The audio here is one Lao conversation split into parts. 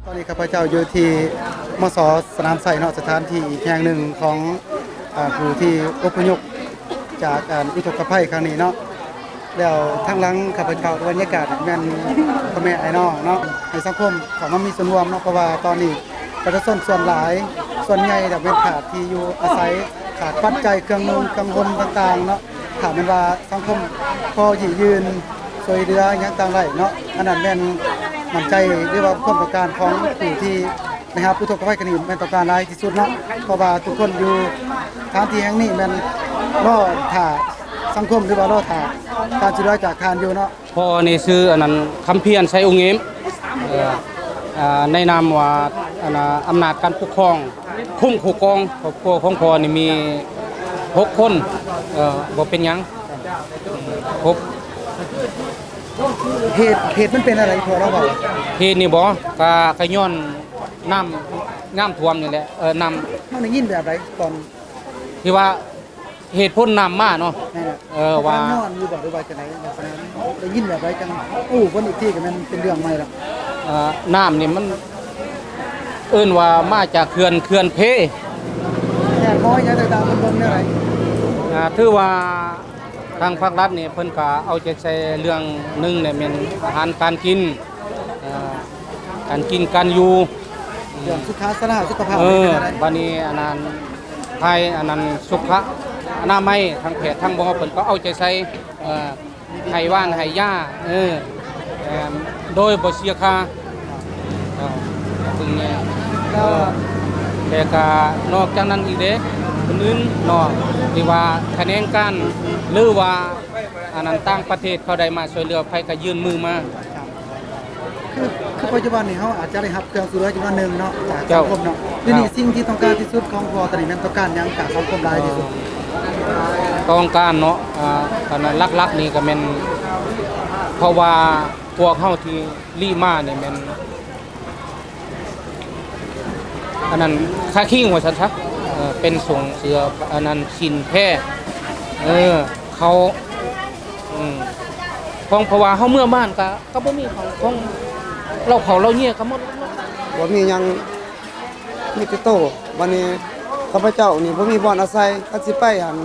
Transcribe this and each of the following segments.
ຕອນນີ້ຂ້າພະເຈົ້າຢູ່ທີ່ ມສ ສະໜາມໄຊເນາະ, ສະຖານທີ່ອີກແຫ່ງໜຶ່ງຂອງ ອາ ຜູ້ທີ່ອົບພະຍົບຈາກ ອາ ອຸທົກກະໄພຄັ້ງນີ້ເນາະ. ແລ້ວທາງຫຼັງຂ້າພະເຈົ້າ ບັນຍາກາດແມ່ນພໍ່ແມ່ອ້າຍນ້ອງເນາະ, ໃຫ້ສັງຄົມເຂົ້າມາມີສ່ວນຮ່ວມເນາະ, ເພາະວ່າຕອນນີ້ປະຊາຊົນສ່ວນຫຼາຍ ສ່ວນໃຫຍ່ແລ້ວແມ່ນຂາດທີ່ຢູ່ອາໄສ, ຂາດປັດໄຈເຄື່ອງນຸ່ງເຄື່ອງຫົ່ມຕ່າງໆເນາະ. ຖ້າແມ່ນວ່າສັງຄົມພໍຫຍິບຢືນຊ່ວຍເຫຼືອຫຍັງຕ່າງໄດ້ເນາະ, ອັນນັ້ນແມ່ນນ້ຳໃຈ ຫຼືວ່າຄວາມຕ້ອງການຂອງຜູ້ທີ່ໄດ້ຮັບອຸທົກກະໄພຄັ້ງນີ້ແມ່ນຕ້ອງການຫຼາຍທີ່ສຸດເນາະ, ເພາະວ່າທຸກຄົນຢູ່ສະຖານທີ່ແຫ່ງນີ້ແມ່ນລໍຖ້າສັງຄົມ ຫຼືວ່າລໍຖ້າການຊ່ວຍເຫຼືອຈາກທ່ານຢູ່ເນາະ. ພໍ່ນີ້ຊື່ອັນນັ້ນ ຄຳພຽນ ໄຊອຸເງມ ເອີ ອາ ໃນນາມວ່າ ອັນນ່າ ອຳນາດການປົກຄອງ ຄຸ້ມຄຸ້ມຄອງ. ຄອບຄົວຂອງພໍ່ນີ້ມີຫົກຄົນ ເອີ ບໍ່ເປັນຫຍັງ ຫົກ. ເຫດ ເຫດມັນເປັນອະໄລພໍ່ລາວເວົ້າ? ເຫດນີ້ບໍ? ກະ ກະຍ້ອນນ້ຳ ນ້ຳຖ້ວມນີ້ແຫຼະ ເອີ ນ້ຳ. ເຮົາໄດ້ຍິນແບບໃດຕອນທີ່ວ່າ ເຫດຜົນນ້ຳມາເນາະ ແມ່ນແຫຼະ ເອີ ວ່າ ນອນຢູ່ບໍ່ ຫຼືວ່າຈັ່ງໃດ ລັກສະນະໄດ້ຍິນແບບໃດ ຈັ່ງຮູ້ເພິ່ນອີກທີ ກໍແມ່ນເປັນເລື່ອງໃໝ່ລະ. ເອີ ນ້ຳນີ້ມັນເອີ້ນວ່າມາຈາກເຂື່ອນ ເຂື່ອນເພ ແມ່ນບໍ່? ຫຍັງຕ່າງໆ ເພິ່ນເບິ່ງແນວໃດ? ອ່າ ຖືວ່າທາງພາກລັດນີ້ເພິ່ນກໍເອົາໃຈໃສ່ເລື່ອງໜຶ່ງແຫຼະ ແມ່ນອາຫານການກິນ ເອີ ການກິນການຢູ່ ເລື່ອງສຸຂາສະລາ ສຸຂະພາບ ເອີ ນີ້ເປັນຈັ່ງໃດ? ບາດນີ້ອັນນັ້ນ ພາຍອັນນັ້ນ ສຸຂະອະນາໄມ ທາງແພດທາງໝໍເພິ່ນກໍເອົາໃຈໃສ່ ເອີ ໃຫ້ຫວານໃຫ້ຢາ ເອີ ແມ່ນ ໂດຍບໍ່ເສຍຄ່າ ເອີ ເຊິ່ງແມ່ນ ເອີ ແລ້ວກະນອກຈາກນັ້ນອີກເດ້ ຄົນອື່ນເນາະ ທີ່ວ່າຂະແໜງການ ຫຼືວ່າອັນນັ້ນ ຕ່າງປະເທດເຂົາໄດ້ມາຊ່ວຍເຫຼືອ ໃຜກໍຍື່ນມືມາ. ຄື ຄືປັດຈຸບັນນີ້ເຮົາອາດຈະໄດ້ຮັບເຄື່ອງຊ່ວຍເຫຼືອຈຳນວນໜຶ່ງເນາະ ຈາກສັງຄົມເນາະ. ດຽວນີ້ສິ່ງທີ່ຕ້ອງການທີ່ສຸດຂອງພໍ່ຕອນນີ້ແມ່ນຕ້ອງການຫຍັງຈາກສັງຄົມຫຼາຍທີ່ສຸດ? ເອີ ຕ້ອງການເນາະ ອາ ອັນນັ້ນຫຼັກໆນີ້ກໍແມ່ນ ເພາະວ່າພວກເຮົາທີ່ລີ້ມານີ້ແມ່ນ ອັນນັ້ນ ຄາຄິງວ່າຊັ້ນຊະ ເອີ ເປັນສົງເສືອ ອັນນັ້ນ ສິນແພ ເອີ ເຂົາ ອືມ ຂອງ ເພາະວ່າເຮົາເມືອບ້ານກະ ກະບໍ່ມີຂອງ ຂອງເຫຼົ້າເຂົ້າເຫຼົ້າເຍຍກະໝົດ ບໍ່ມີຫຍັງ ມີແຕ່ໂຕ. ບັດນີ້ຂ້າພະເຈົ້ານີ້ບໍ່ມີບ່ອນອາໄສ ຄັນຊິໄປຫັ້ນ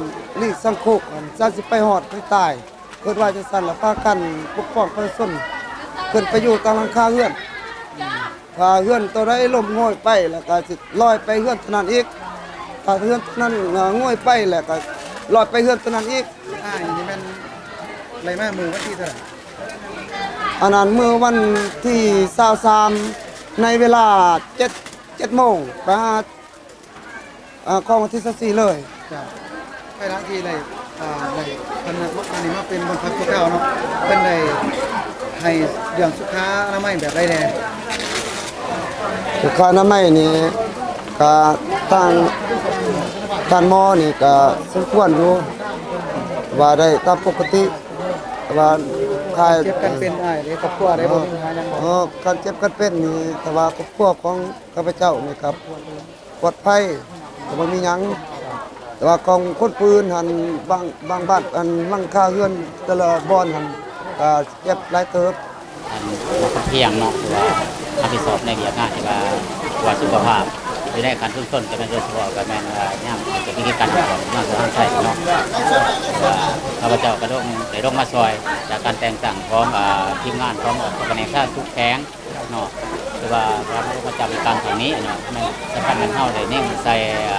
ລີ້ສັງຄົມຫັ້ນ ຄັນຊິໄປຮອດໄປຕາຍ ຄິດວ່າຈັ່ງຊັ້ນລະ ພາກັນປົກປ້ອງປະຊາຊົນ ຂຶ້ນໄປຢູ່ຕາມຫຼັງຄາເຮືອນ. ຖ້າເຮືອນໂຕໃດລົ້ມໂຫຍໄປ ແລ້ວກໍຊິລອຍໄປເຮືອນໂຕນັ້ນອີກ, ຖ້າເຮືອນໂຕນັ້ນໂຫຍໄປ ແລ້ວກໍລອຍໄປເຮືອນໂຕນັ້ນອີກ. ອ້າຍນີ້ແມ່ນໄດ້ມາມື້ວັນທີເທົ່າໃດ? ອັນນັ້ນມື້ວັນທີຊາວສາມ ໃນເວລາເຈັດ ເຈັດໂມງ ໄປຫາ ອ່າ ຂອງວັນທີຊາວສີ່ເລີຍ. ເຈົ້າ ພາຍຫຼັງທີ່ໄດ້ ອ່າ ໄດ້ ເພິ່ນ ອັນນີ້ມາເປັນບ່ອນພັກຊົ່ວຄາວເນາະ ເພິ່ນໄດ້ໃຫ້ເລື່ອງສຸຂາອະນາໄມແບບໃດແດ່? ສຸຂາອະນາໄມນີ້ກະທາງທ່ານໝໍນີ້ກະສົມຄວນຢູ່ ວ່າໄດ້ຕາມປົກກະຕິ ແຕ່ວ່າຂາຍ ເຈັບກັນເປັນອ້າຍເດ້ ຄອບຄົວໄດ້ບໍ່ມີບັນຫາຫຍັງບໍ່? ເອີ ການເຈັບກັນເປັນນີ້ ຖ້າວ່າຄອບຄົວຂອງຂ້າພະເຈົ້ານີ້ກະ ປອດໄພ ກໍບໍ່ມີຫຍັງ. ແຕ່ວ່າຂອງຄົນອື່ນຫັ້ນ ບາງ ບາງບ້ານ ອັນ ຫຼັງຄາເຮືອນແຕ່ລະບ່ອນຫັ້ນ ກໍເຈັບຫຼາຍເຕີບ. ທ່ານ ໝໍຄຳພຽງເນາະ ທີ່ວ່າຮັບຜິດຊອບໃນວຽກງານທີ່ວ່າ ກວດສຸຂະພາບຢູ່ໃນຂັ້ນຊຸມຊົນ ກໍແມ່ນໂດຍສະເພາະກໍແມ່ນວ່າຍາມເກີດວິກິດການນ້ຳຖ້ວມທາງໄຊເນາະ ວ່າຂ້າພະເຈົ້າກໍລົງ ໄດ້ລົງມາຊ່ອຍຈາກການແຕ່ງຕັ້ງຂອງ ອ່າ ທີມງານຂອງ ພະແນກສາທາລະນະສຸກແຂວງ ເນາະ ຄືວ່າການປະຈຳການຄັ້ງນີ້ເນາະ ແມ່ນສຳຄັນແມ່ນເຮົາໄດ້ເນັ້ນໃສ່ ເອີ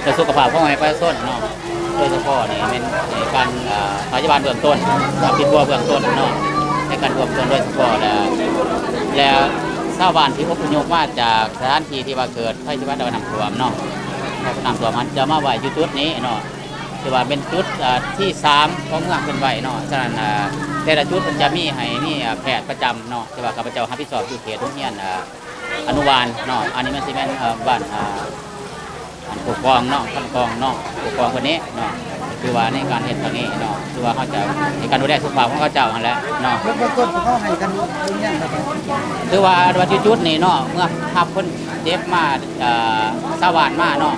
ເລື່ອງສຸຂະພາບຂອງໃຫ້ປະຊາຊົນເນາະ ໂດຍສະເພາະນີ້ແມ່ນໃນການ ເອີ ພະຍາບານເບື້ອງຕົ້ນ ການປິ່ນປົວເບື້ອງຕົ້ນເນາະ ໃນການເບື້ອງຕົ້ນໂດຍສະເພາະ ແລະ ແລະ ຊາວບ້ານທີ່ອົບພະຍົບມາຈາກສະຖານທີ່ທີ່ວ່າເກີດໄພພິບັດ ແລະ ນ້ຳຖ້ວມເນາະ ນ້ຳຖ້ວມ ເຮົາຈະມາໄວ້ຢູ່ຈຸດນີ້ເນາະ. ຖືວ່າເປັນຈຸດ ເອີ ທີສາມຂອງເມືອງເພິ່ນໄວ້ເນາະ. ສະນັ້ນ ເອີ ແຕ່ລະຈຸດເພິ່ນຈະມີໃຫ້ມີ ເອີ ແພດປະຈຳເນາະ ທີ່ວ່າຂ້າພະເຈົ້າຮັບຜິດຊອບຢູ່ເຂດໂຮງຮຽນ ເອີ ອະນຸບານເນາະ. ອັນນີ້ມັນຊິແມ່ນ ເອີ ບ້ານ ເອີ ອັນຜູ້ກອງເນາະ ທ່ານກອງເນາະ ຜູ້ກອງຄົນນີ້ເນາະ. ຄືວ່າໃນການເຮັດຄັ້ງນີ້ເນາະ ຄືວ່າເຮົາຈະໃຫ້ການດູແລສຸຂະພາບຂອງເຂົາເຈົ້າຫັ້ນແຫຼະເນາະ. ເບື້ອງ ເບື້ອງຕົ້ນພວກເຮົາໃຫ້ການດູແລຫຍັງແບບໃດ? ຄືວ່າ ວ່າຈຸດໆນີ້ເນາະ ເມື່ອຮັບຄົນເຈັບມາ ເອີ ຊາວບ້ານມາເນາະ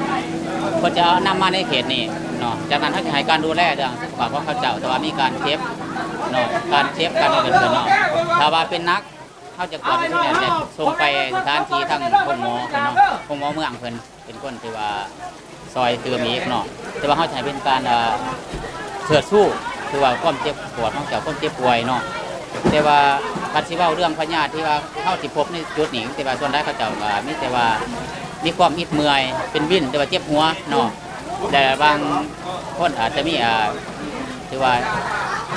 ເພິ່ນຈະເອົານາມາໃນເຂດນີ້ ເນາະ ຈາກນັ້ນເຮົາຈະໃຫ້ການດູແລເລື່ອງສຸຂະພາບຂອງເຂົາເຈົ້າ ຖ້າວ່າມີການເຈັບເນາະ ການເຈັບ ການເກີດຂຶ້ນເນາະ. ຖ້າວ່າເປັນໜັກ ເຮົາຈະກວດຢູ່ທີ່ນັ້ນແຫຼະ ສົ່ງໄປສະຖານທີ່ທາງໂຮງໝໍເພິ່ນເນາະ ໂຮງໝໍເມືອງເພິ່ນເປັນຄົນທີ່ວ່າຊ່ອຍຕື່ມອີກເນາະ ແຕ່ວ່າເຮົາຈະໃຫ້ເປັນການ ເອີ່ ເຊີດຊູ ຄືວ່າຄວາມເຈັບປວດຂອງເຈົ້າ ຄວາມເຈັບປ່ວຍເນາະ ແຕ່ວ່າຄັນຊິເວົ້າເລື່ອງພະຍາດທີ່ວ່າເຮົາຊິພົບໃນຈຸດນີ້ ແຕ່ວ່າສ່ວນຫຼາຍເຂົາເຈົ້າກໍມີແຕ່ວ່າມີຄວາມອິດເມື່ອຍ ເປັນວິນ ແຕ່ວ່າເຈັບຫົວເນາະ ແຕ່ບາງຄົນອາດຈະມີ ອ່າ ຖືວ່າ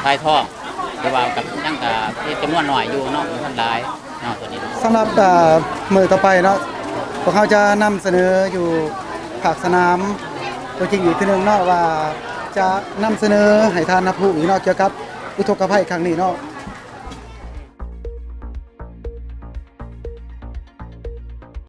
ຖ່າຍທ້ອງ ແຕ່ວ່າກໍຍັງກໍເປັນຈຳນວນໜ້ອຍຢູ່ເນາະ ບໍ່ທັນຫຼາຍເນາະ ຕົວນີ້ເນາະ. ສຳລັບ ເອີ່ ມື້ຕໍ່ໄປເນາະ ພວກເຮົາຈະນຳສະເໜີຢູ່ພາກສະໜາມຕົວຈິງອີກເທື່ອໜຶ່ງເນາະ ວ່າຈະນຳສະເໜີໃຫ້ທ່ານຮັບຮູ້ອີກເນາະ ກ່ຽວກັບອຸທົກກະໄພຄັ້ງນີ້ເນາະ.